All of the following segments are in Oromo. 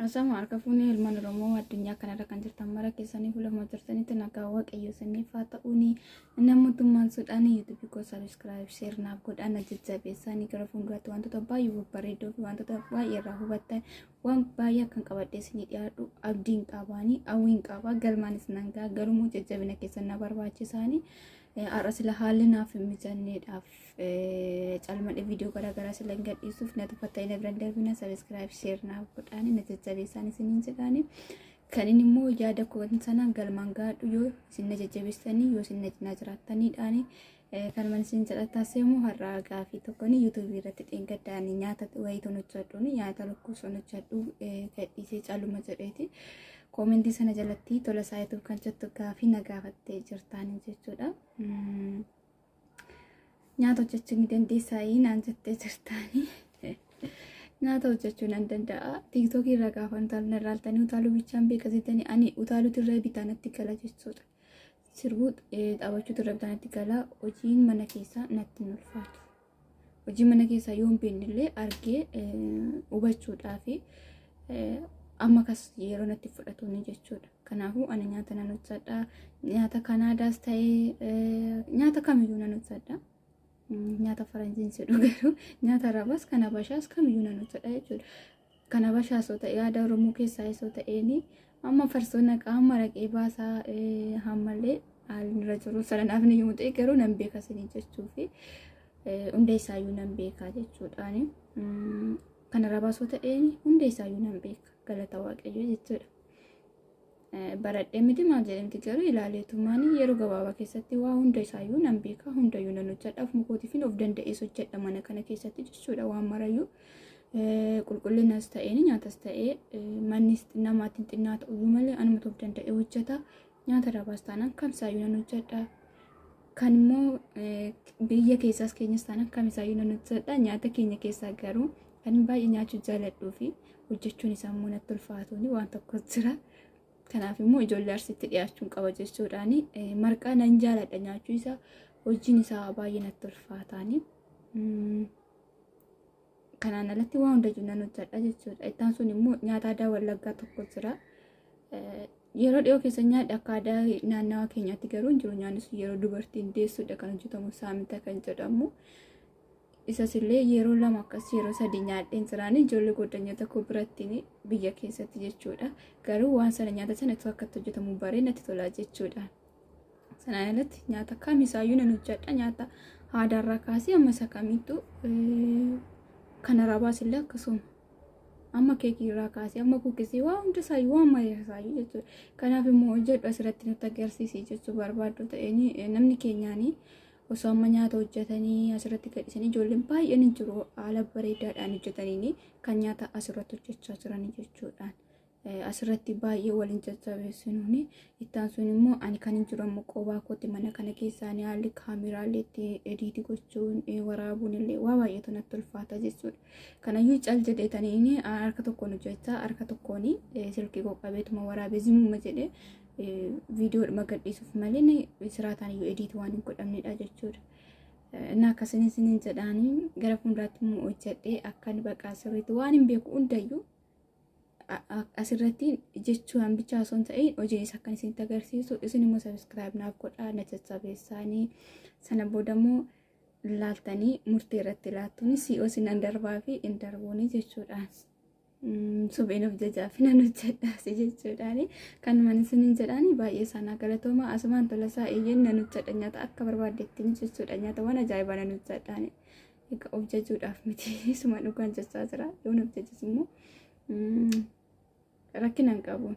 Asama harka fuunee ilmaan Oromoo addunyaa kanarra kan jirtan mara keessanii fuulama jirtanitti nagaa Waaqayyo isiniif haa ta'uuni. Namootummaan sudhaan yuutuubii koo sabiskiraayib sheer naaf godhaan jajjabeessaanii gara fuulduraatti wantoota baay'ee babbareedoo fi wantoota baay'ee irraa hubattan waan baay'ee akkan qabadhee isinii dhiyaadhu abdiin qabaanii hawwiin qabaa galmaanis nan ga'a garuu jajjabina keessan na barbaachisaanii. Har'a sila haalli naaf hin mijanneedhaaf calmadhe viidiyoo garaagaraa sila hin gadhiisuuf na tuffattanii na biran darbina sabiskiraayib sheer naaf godhaani na jajjabeessaan isiniin jedhaani. Kan inni immoo yaada koo sana galmaan gaadhu yoo isin na jajjabeessanii yoo isin na cinaa jiraattaniidhaani. Kan man isin jedha taasifamu har'a gaafii tokkoon yuutuubii irratti dheengaddaani nyaata wayiitoon hojjedhuun nyaata lakkoofsoon hojjedhu gadhiisee caluma jedheeti. Koomentii sana jalatti tola saayituu kan jettu gaafii na gaafattee jirtaani jechuudha. Nyaata hojjechuu ni dandeessaa naan jettee jirtaani. Nyaata hojjechuu nan danda'a. Tiiktookii irra gaafa utaalu na ilaaltanii utaaluu bichaan beeka jettanii ani utaaluutu irra bitaa natti gala jechuudha. Sirbuu taphachuutu irra bitaa natti gala. Hojiin mana keessaa natti hin ulfaatu. Hojii mana keessaa yoo hin beekne illee argee hubachuudhaafi amma kas yeroo natti fudhatuuni jechuudha. Kanaafuu ani nyaata nan hojjedha. Nyaata Kanaadaas ta'ee nyaata kamiyyuu nan hojjedha. Nyaata faranjiin jedhu garuu nyaata Arabaas kan Habashaas kamiyyuu nan hojjedha jechuudha. Kan Habashaas yoo ta'e aadaa Oromoo keessaa yoo ta'een amma farsoo naqaa amma raqee baasaa hammallee haalli irra jiru sana naaf ni yommuu ta'e garuu nan beeka isinii jechuufi hunda isaayyuu nan beeka jechuudhaani. Kan Arabaas yoo ta'een hunda isaayyuu nan beeka galata Waaqayyoo jechuudha. Baradhee miti maal jedhamti garuu ilaaleetumaan yeroo gabaabaa keessatti waa hunda isaayyuu nan beeka hundayyuu nan hojjedha ofuma kootiifin of danda'ees hojjedha mana kana keessatti jechuudha waan marayyuu qulqullinas ta'een nyaatas ta'ee manni namaatti xinnaa ta'uyyuu malee anumatu of danda'ee hojjeta nyaata rabaas taanaan kamsaayyuu nan hojjedha. Kan immoo biyya keessaas keenyas taanaan kamisaayyuu nan hojjedha nyaata keenya keessaa garuu kan baay'ee nyaachuu jaaladhuu fi hojjechuun isaa immoo natti ulfaatuun waan tokko jira. Kanaaf immoo ijoollee Arsiitti dhiyaachuun qaba jechuudhaani marqaa nan jaaladha nyaachuu isaa hojiin isaa baay'ee natti ulfaataani. Kanaan alatti waan hundayyuu nan hojjedha jechuudha. Ittaan sun immoo nyaata aadaa Wallaggaa tokko jira. Yeroo dhiyoo keessa nyaadha akka aadaa naannawa keenyaatti garuu hin jiru nyaanni sun yeroo dubartiin deessuudha kan hojjetamu saamita kan jedhamu. Isas illee yeroo lama akkas yeroo sadi nyaadheen jiraani ijoollee goddanyoota koo biratti biyya keessatti jechuudha. Garuu waan sana nyaata sana itoo akkatti hojjetamu baree natti tolaa jechuudha. Sanaan alatti nyaata kamisaayyuu nan hojjedha. Nyaata aadaarraa kaasee amma isa kamittuu kan Arabaas illee akkasuma. Amma keekii irraa kaasee amma kuukisii waa hunda isaayyuu waan mara isaayyuu jechuudha. Kanaaf immoo hojjedhu asirratti nutti agarsiisi jechuu barbaaddu ta'een namni keenyaanii osoo amma nyaata hojjetanii asirratti gadhiisanii ijoolleen baay'een hin jiru haala bareedaadhaan hojjetanii kan nyaata asirratti hojjechaa jiran jechuudhaan. Asirratti baay'ee waliin jajjabeessinuuni. Ittaan sun immoo ani kan hin jiru ammoo qobaa kootti mana kana keessaa haalli kaameraalee itti ediitii gochuun waraabuun illee waa baay'eetu natti ulfaata jechuudha. Kanayyuu cal jedheetanii harka tokkoon hojjechaa harka tokkoon silkii koo qabeetuma waraabee zimuma jedhee viidiyoodhuma gadhiisuuf malee siraataan iyyuu ediitii waan hin godhamnedha jechuudha. Inni akkasiin isiniin jedhaanii gara fuulduraatti immoo hojjedhee akkan baqaa sirriitti waan hin beeku hundayyuu asirratti jechuun bichaa osoo hin ta'in hojiin isa akkan isinitti agarsiisu isin immoo sabiskiraayib naaf godhaa na jajjabeessaanii sana booda immoo laaltanii murtee irratti laattuun si'oo sinan darbaa fi hin darbuuni jechuudha. Supheen of jajaaf nan hojjedhaas jechuudhaan kan man isiniin jedhaani baay'ee isaanaa galatooma asumaan tolasaa eeyyeen nan hojjedha nyaata akka barbaadettiin jechuudha nyaata waan ajaa'ibaa nan hojjedhaani. Egaa of jajuudhaaf miti isuma dhugaan jechaa jira yoon of jajas immoo rakkina hin qabu.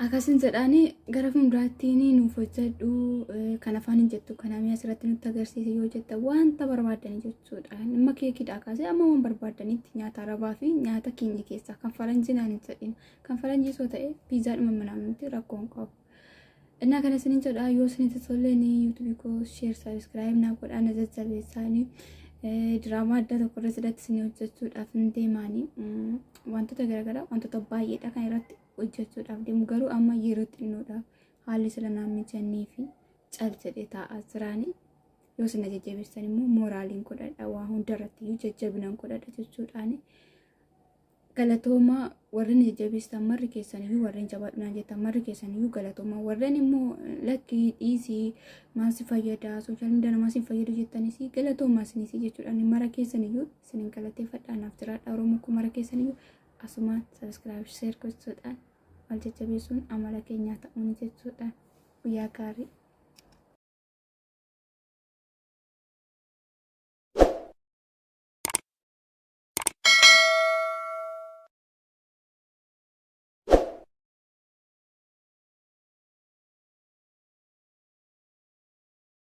Akkasin jedhaani gara fuulduraatti nuuf hojjedhu kan afaan hin jettu kan amii asirratti nutti agarsiise yoo jette wanta barbaadani jechuudha. Amma keekiidhaa kaasee amma waan barbaadanitti nyaata arabaa fi nyaata keenya keessaa kan faranjii naan hin jedhin kan faranjii soo ta'e piizaadhuma manaa miti rakkoo hin qabu. Innaa kana isinin jedha yoo isinitti tolle ni yuutuubii koo sheer sabiskiraayib naa godhaa na jajjabeessaanii diraamaa adda tokko irra jalatti isin hojjechuudhaaf hin deemaanii wantoota garaagaraa wantoota baay'eedha kan irratti hojjechuudhaaf deemu garuu amma yeroo xinnoodhaaf haalli sila naan mijannee fi cal jedhee taa'aa jiraanii yoo isin jajjabeessan immoo mooraaliin godhadha waa hundarratti iyyuu jajjabinaan godhadha jechuudhaani. Galatoomaa warreen jajjabeessitan marri keessaniyyuu, warreen jabaadhu jettan marri keessaniyyuu galatoomaa. Warreen immoo lakkii dhiisii, maal si fayyada, social media namaa si fayyadu jettanis galatoomaa isinis jechuudha. Mara keessaniyyuu isinin galateeffadha. Naaf jiraadha Oromoo koo mara keessaniyyuu. Asumaan subscribe, share gochuudhaan wal jajjabeessuun amala keenyaa ta'uun jechuudha. Guyyaa gaarii.